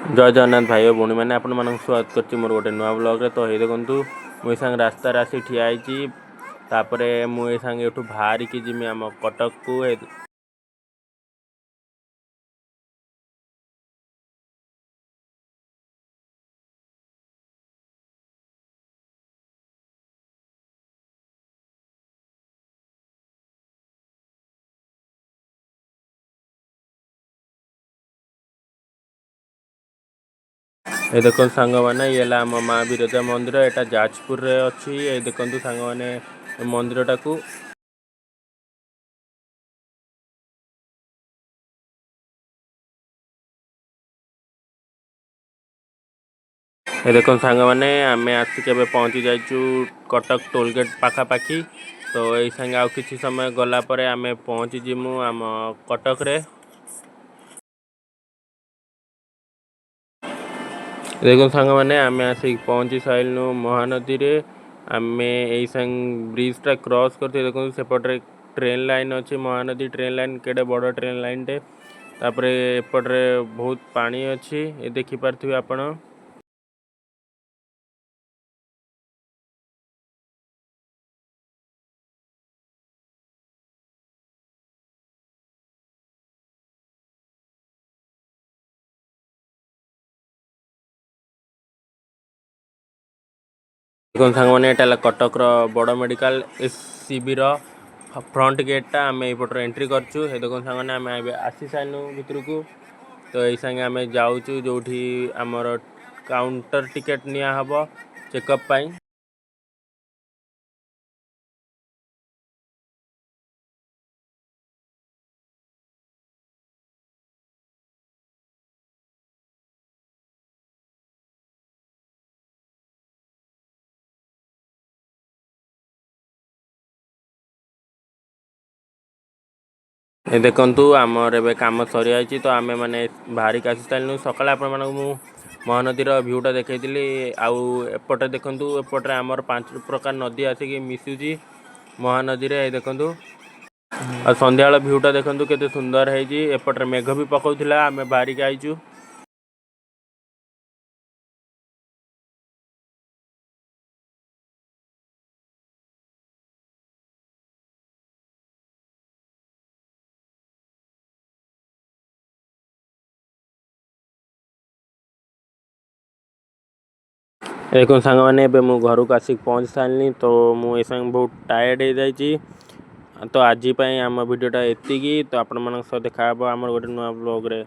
ଜୟ ଜଗନ୍ନାଥ ଭାଇ ଓ ଭଉଣୀମାନେ, ଆପଣମାନଙ୍କୁ ସ୍ୱାଗତ କରୁଛି ମୋର ଗୋଟେ ନୂଆ ବ୍ଲଗ୍ରେ। ତ ଏଇ ଦେଖନ୍ତୁ, ମୁଁ ଏଇ ସାଙ୍ଗେ ରାସ୍ତାରେ ଆସି ଠିଆ ହେଇଛି। ତାପରେ ମୁଁ ଏଇ ସାଙ୍ଗେ ଏଠୁ ବାହାରିକି ଯିମି ଆମ କଟକକୁ। ଏ ଦେଖନ୍ତୁ ସାଙ୍ଗମାନେ, ଇଏ ହେଲା ଆମ ମା ବିରଜା ମନ୍ଦିର। ଏଇଟା ଯାଜପୁରରେ ଅଛି। ଏ ଦେଖନ୍ତୁ ସାଙ୍ଗମାନେ ମନ୍ଦିରଟାକୁ। ଏ ଦେଖନ୍ତୁ ସାଙ୍ଗମାନେ, ଆମେ ଆସିକି ଏବେ ପହଞ୍ଚି ଯାଇଛୁ କଟକ ଟୋଲଗେଟ୍ ପାଖାପାଖି। ତ ଏଇ ସାଙ୍ଗେ ଆଉ କିଛି ସମୟ ଗଲା ପରେ ଆମେ ପହଞ୍ଚିଯିମୁ ଆମ କଟକରେ। ଦେଖନ୍ତୁ ସାଙ୍ଗମାନେ, ଆମେ ଆସିକି ପହଞ୍ଚି ସାରିଲୁ ମହାନଦୀରେ। ଆମେ ଏଇ ସାଙ୍ଗ ବ୍ରିଜଟା କ୍ରସ୍ କରିଥିବେ। ଦେଖନ୍ତୁ, ସେପଟରେ ଟ୍ରେନ୍ ଲାଇନ୍ ଅଛି, ମହାନଦୀ ଟ୍ରେନ୍ ଲାଇନ୍। କେଡ଼େ ବଡ଼ ଟ୍ରେନ୍ ଲାଇନ୍ଟେ! ତାପରେ ଏପଟରେ ବହୁତ ପାଣି ଅଛି, ଏ ଦେଖିପାରୁଥିବେ ଆପଣ। ଦେଖନ୍ତୁ ସାଙ୍ଗମାନେ, ଏଇଟା ହେଲା କଟକର ବଡ଼ ମେଡ଼ିକାଲ ଏସ୍ସିବିର ଫ୍ରଣ୍ଟ ଗେଟ୍ଟା। ଆମେ ଏଇପଟରେ ଏଣ୍ଟ୍ରି କରିଛୁ। ଏ ଦେଖନ୍ତୁ ସାଙ୍ଗମାନେ, ଆମେ ଏବେ ଆସି ସାରିଲୁ ଭିତରକୁ। ତ ଏଇ ସାଙ୍ଗେ ଆମେ ଯାଉଛୁ ଯେଉଁଠି ଆମର କାଉଣ୍ଟର ଟିକେଟ୍ ନିଆହେବ ଚେକଅପ୍ ପାଇଁ। ଏ ଦେଖନ୍ତୁ, ଆମର ଏବେ କାମ ସରିଯାଇଛି, ତ ଆମେ ମାନେ ବାହାରିକି ଆସି ସାରିଲୁ। ସକାଳେ ଆପଣମାନଙ୍କୁ ମୁଁ ମହାନଦୀର ଭ୍ୟୁଟା ଦେଖେଇଥିଲି। ଆଉ ଏପଟେ ଦେଖନ୍ତୁ, ଏପଟରେ ଆମର ପାଞ୍ଚ ପ୍ରକାର ନଦୀ ଆସିକି ମିଶୁଛି ମହାନଦୀରେ। ଏ ଦେଖନ୍ତୁ, ଆଉ ସନ୍ଧ୍ୟାବେଳ ଭ୍ୟୁଟା ଦେଖନ୍ତୁ କେତେ ସୁନ୍ଦର ହେଇଛି। ଏପଟରେ ମେଘ ବି ପକାଉଥିଲା, ଆମେ ବାହାରିକି ଆଇଛୁ। ଦେଖନ୍ତୁ ସାଙ୍ଗମାନେ, ଏବେ ମୁଁ ଘରକୁ ଆସିକି ପହଞ୍ଚି ସାରିଲି। ତ ମୁଁ ଏ ସାଙ୍ଗେ ବହୁତ ଟାୟାର୍ଡ଼ ହେଇଯାଇଛି। ତ ଆଜି ପାଇଁ ଆମ ଭିଡ଼ିଓଟା ଏତିକି। ତ ଆପଣମାନଙ୍କ ସହ ଦେଖା ହେବ ଆମର ଗୋଟେ ନୂଆ ବ୍ଲଗ୍ରେ।